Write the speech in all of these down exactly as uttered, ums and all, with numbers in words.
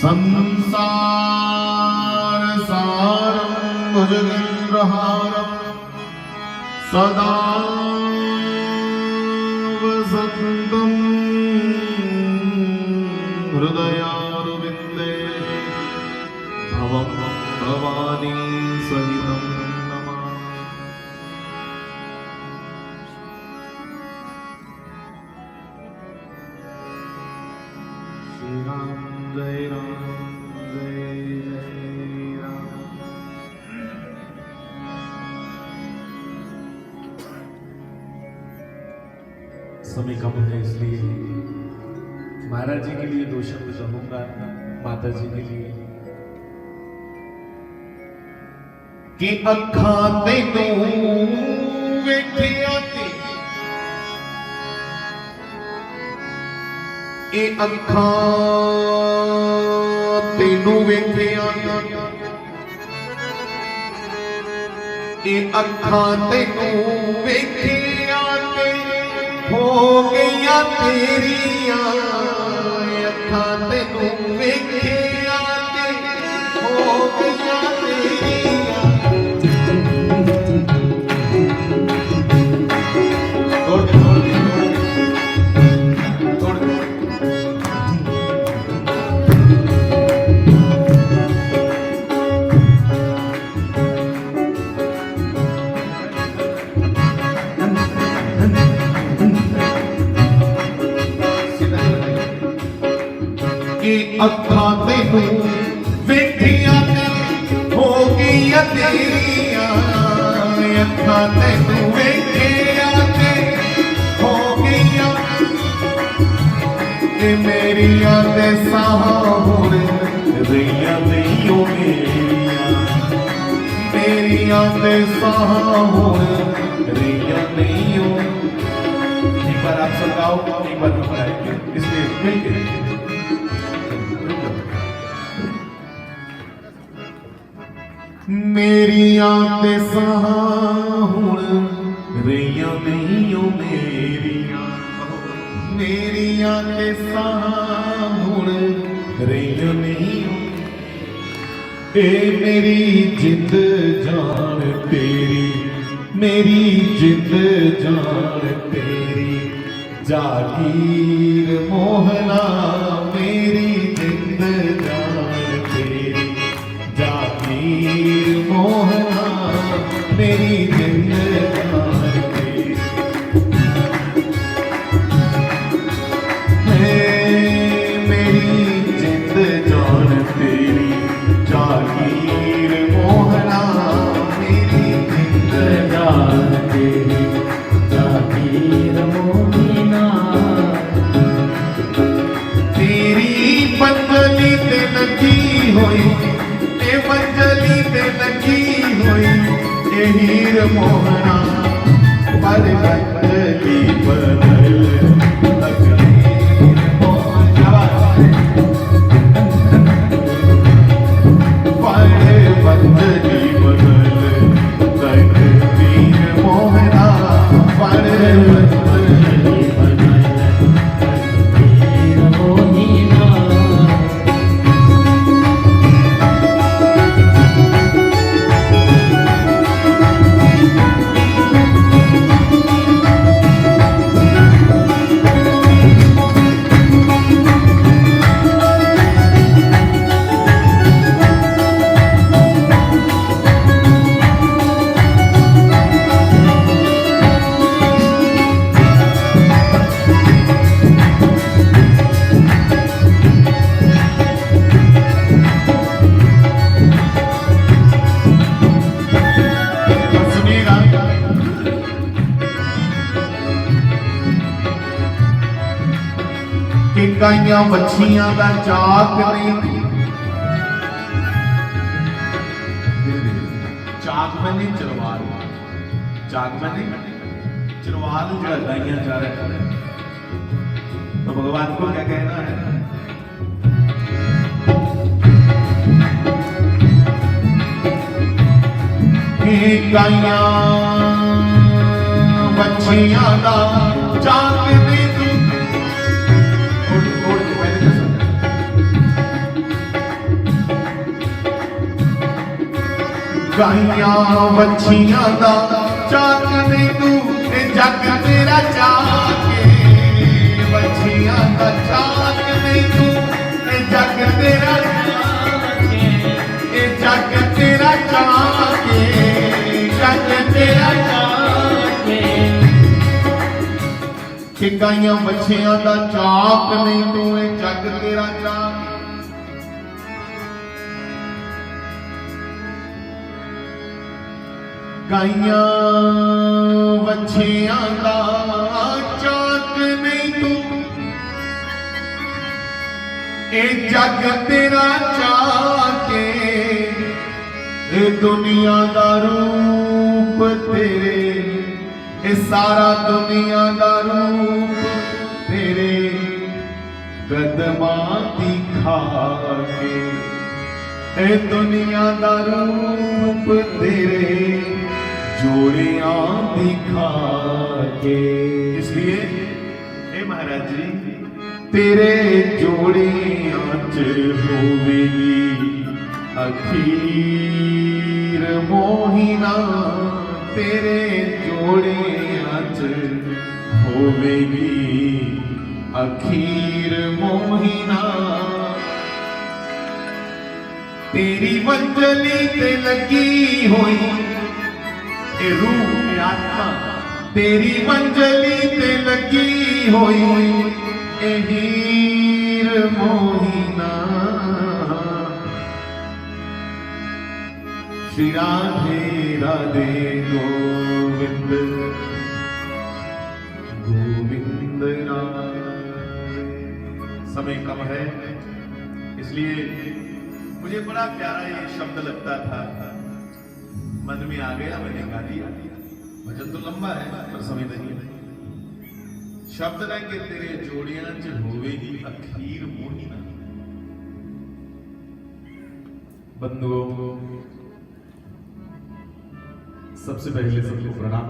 संसारसारं भुजगेन्द्रहारं सदा वसन्तं हृदयारविन्दे भवं भवानी सहितं नमामि। श्री राम जय राम जय जय राम। समय कम है, इसलिए महाराज जी के लिए दो शब्द कहूंगा, माता जी के लिए। कि अखां तैनू वेखिया ते, ए अखां तैनू वेखिया, ए अखां तैनू वेखिया ते हो गईयां तेरियां, अखां तैनू वेखिया ते हो गईयां तेरियां। तोड़ दे, तोड़ दे, तोड़ दे। तोड़ दे। कि अखां तैनू वेखिया ते हो गईयां तेरियां, अखां तैनू वेखिया ते हो गईयां। ए मेरियां ते साह हुण रहियां नहीं ओ मेरियां, मेरियां ते साह हुण रहियां नहीं ओ। एक बार आप सब गाओ, एक बार हम गाएंगे, इसलिए मिलके। मेरियां ते साह हुण रहियां नहीं ओ मेरियां, मेरियां ते साह हुण रहियां नहीं ओ। ए मेरी जिंद जान तेरी, मेरी जिंद जान तेरी, जागीर मोहना, मेरी जिंद जान तेरी, जागीर मोहना, मेरी जिंद जान तेरी। हे मेरी जिंद जान तेरी, जागीर मोहना, मेरी जिंद जान तेरी, जागीर मोहना। तेरी पंजली ते लगी होई, ए मंजली ते लगी होई, ए हीर मोहना, पर मंजली बदल तकदीर मोहना। पर मंजली बदल तकदीर मोहना, पर मंजली बदल सुनिएगा कि गाइयां बच्छियां दा चाक नहीं, चाक बने चरवाल, चाक बने चरवाल, जड़ा गाइयां चारे। तो भगवान को क्या कहना है? गाइयां बच्छियां दा चाक नहीं। थोड़ी, थोड़ी, पहले तो सुन। गाइयां बच्छियां दा चाक नहीं तू, ए जग तेरा चाक है। बच्छियां दा चाक नहीं तू, ए जग तेरा चाक है। ए जग तेरा चाक है, जग तेरा चाक है। कि गाइयां बच्छियां दा चाक नहीं तू, ए जग तेरा चाक है। गाइयां बच्छियां दा चाक नहीं तू, ए जग तेरा चाक है। ए दुनिया दा रूप तेरे, ए सारा दुनिया दा रूप तेरे कदमां दी खाक ऐ। ए दुनिया दा रूप तेरे जोड़ियां दी खाक ऐ। इसलिए, हे महाराज जी, तेरे जोड़ियां च होवेगी अखीर मोहिना, तेरे जोड़ियां च होवेगी अखीर मोहिना। तेरी मंजली ते लगी होई, ए रूह, ए आत्मा, तेरी मंजली ते लगी होई, ए हीर मोहिना। श्री राधे राधे गोविंद गोविंद राधे। समय कम है, इसलिए मुझे बड़ा प्यारा ये शब्द लगता था, मन में आ गया, मैंने गा दिया। भजन तो लंबा है, पर समय नहीं है। शब्द ने कि तेरे जोड़ियां च होवेगी अखीर मोहिना। बंधुओं, सबसे पहले सबको प्रणाम,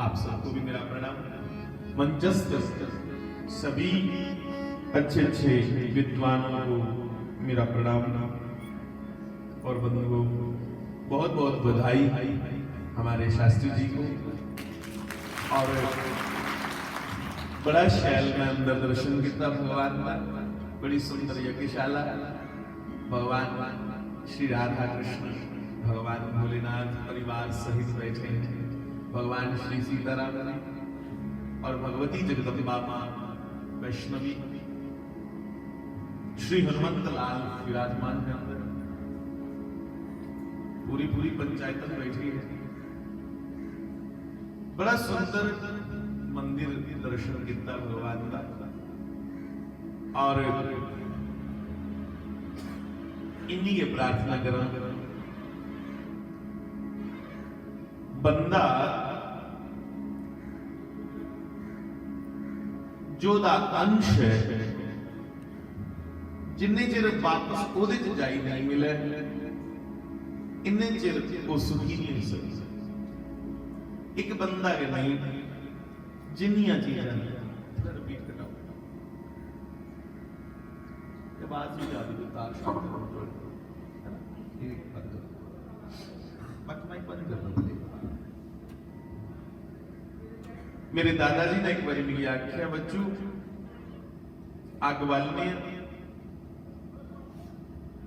आप सबको भी मेरा प्रणाम। मंचस्थ सभी अच्छे अच्छे विद्वानों को मेरा प्रणाम। और बंधुओं, बहुत बहुत बधाई हमारे शास्त्री जी को। और बड़ा शैल मैं अंदर दर्शन किया भगवान का, बड़ी सुंदर यज्ञशाला। भगवान श्री राधा कृष्ण, भगवान भोलेनाथ परिवार सहित बैठे हैं, भगवान श्री सीताराम जी और भगवती जगदम्बा माँ वैष्णवी, श्री हनुमंत लाल विराजमान है अंदर, पूरी पूरी पंचायतन बैठी है। बड़ा सुंदर मंदिर दर्शन किया भगवान का। और इन्नी ये प्रार्थना करा, बंदा जो दा अंश है, जिन्ने चिर वापस ओदे च जाई नहीं मिले, इन्ने चिर वो सुखी नहीं हो सकता। एक बंदा के नहीं, जिन्नियां चीजां ने, रिपीट करना, ये बात नहीं आ रही, तार शांत करो, है ना? ये बंद करो। बट माइक बंद कर दो, भले। मेरे दादा जी ने एक बारी मिगी आख्या, "बच्चू, अग्ग बालने आं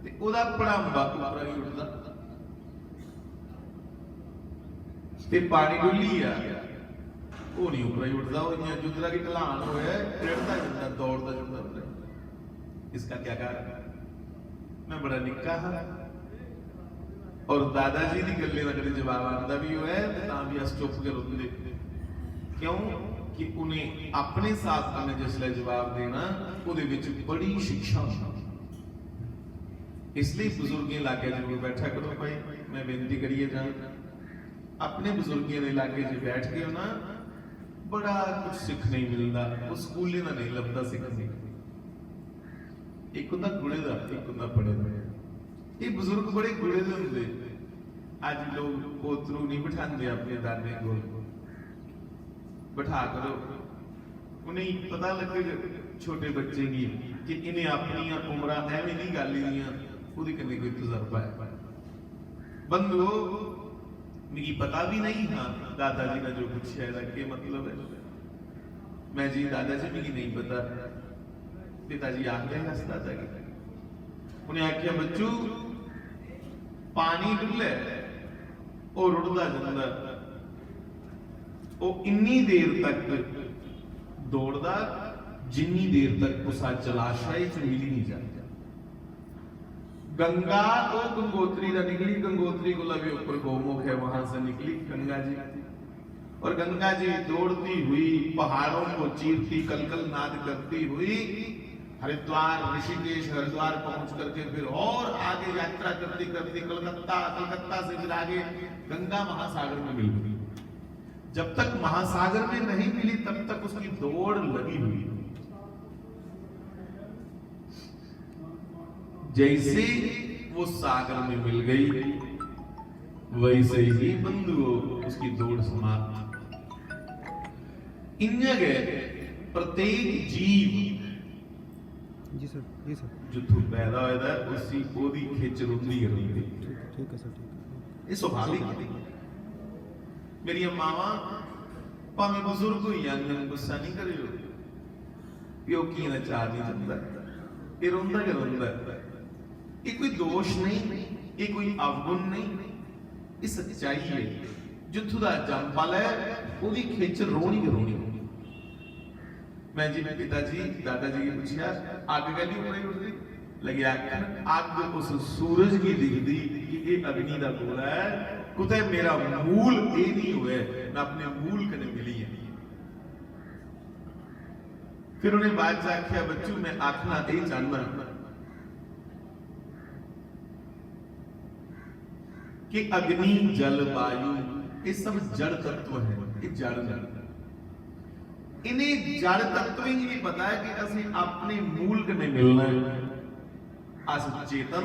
ते ओह्दा भड़ांबा उप्परा ही उठदा ते पानी डुल्ली गेआ, ओह् निं उप्परा ही उठदा, ओह् इ'यां जुद्धरा की ढलान होऐ, भिड़दा जंदा, दौड़दा जंदा उप्परा।" इसका क्या कारण? मैं बड़ा निक्का हा और दादा जी दी गल्लें दा कदें जवाब आंदा भी होऐ ते तां भी अस चुप गै रौंह्दे। क्यों? कि उ'नें अपने स्हाब कन्नै जिसलै जवाब देना, ओह्दे बिच बड़ी शिक्षा होंदी। इसलिए बुजुर्गें लागै जरूर बैठा करो भाई, मैं बेनती करियै जां। अपने बुजुर्गें दे लागै जे बैठ गए हो ना, बड़ा कुछ सीखने गी मिलदा, वो स्कूलें दा नहीं लभदा सीखने। एक होंदा गुड़े दा, एक होंदा पढ़े दा। ये बुजुर्ग बड़े गुड़े दे होंदे। अज लोग पोतरू नहीं बिठांदे अपने दादे कोल, बिठा करो, उ'नेंगी पता लग्गे छोटे बच्चे गी कि इन्हें अपनियां उम्रां एवें नहीं गाली दियां, ओह्दे कन्नै कोई तजर्बा है। बंधुओ, मिगी पता भी नहीं हा दादा जी ने जो पूछा, एह्दा केह् मतलब ऐ। मैं जी, दादा जी, मिगी नहीं पता। पिता जी आखदे हे, "अस दादा गी।" उ'नें आखेआ, "बच्चू, पानी डु'ल्लै, ओह् रुढ़दा जंदा, ओह् इन्नी देर तक दौड़दा, जिन्नी देर तक कुसा जलाशय च मिली नहीं जाता।" गंगा ओह् गंगोत्री दा निकली, गंगोत्री कोला भी ऊपर गौमुख है, वहां से निकली गंगा जी। और गंगा जी दौड़ती हुई पहाड़ों को चीरती, कलकल नाद करती हुई हरिद्वार, ऋषिकेश, हरिद्वार पहुंच करके फिर और आगे यात्रा करती करती कलकत्ता, कलकत्ता से फिर आगे गंगा महासागर में मिल गई। जब तक महासागर में नहीं मिली, तब तक उसकी दौड़ लगी हुई। जैसे वो सागर में मिल गई, वैसे ही बंधुओ उसकी दौड़ समाप्त। इ'यां गै प्रत्येक जीव जी सर, जी सर। जित्थों पैदा होए दा ऐ, उसी ओह्दी खिच्च रौंह्दी गै रौंह्दी। ठीक है, ठीक है सर, ठीक है। एह् सुभाविक ऐ। मेरियां मावां भामें बजुर्ग होई जाङन, गुस्सा नहीं करेओ, प्योकियें दा चाऽ नहीं जंदा, एह् रौंह्दा गै रौंह्दा ऐ। एह् कोई दोश नहीं, एह् कोई अवगुण नहीं, एह् सच्चाई ऐ। जित्थू दा जम्म पल ऐ, ओह्दी खिच्च रौह्नी गै रौह्नी। मैं जी, पिता जी, दादा जी गी पुच्छेआ, "अग्ग कैल्ली उप्परै उठदी?" लगे आखन, "अग्ग उस सूरज गी दिखदी कि एह् अग्नि दा गोला ऐ, कुतै मेरा मूल एह् निं होऐ, मैं अपने मूल कन्नै मिली जां।" फिर उ'नें बाद च आखेआ, "बच्चू, मैं आखना एह् चाह्न्नां कि अग्नि, जल, वायु, ये सब जड़ तत्व हैं, ये जड़ नहीं।" इन्हें जड़ तत्वें गी भी पता है कि असें अपने मूल कन्नै मिलना है। अस चेतन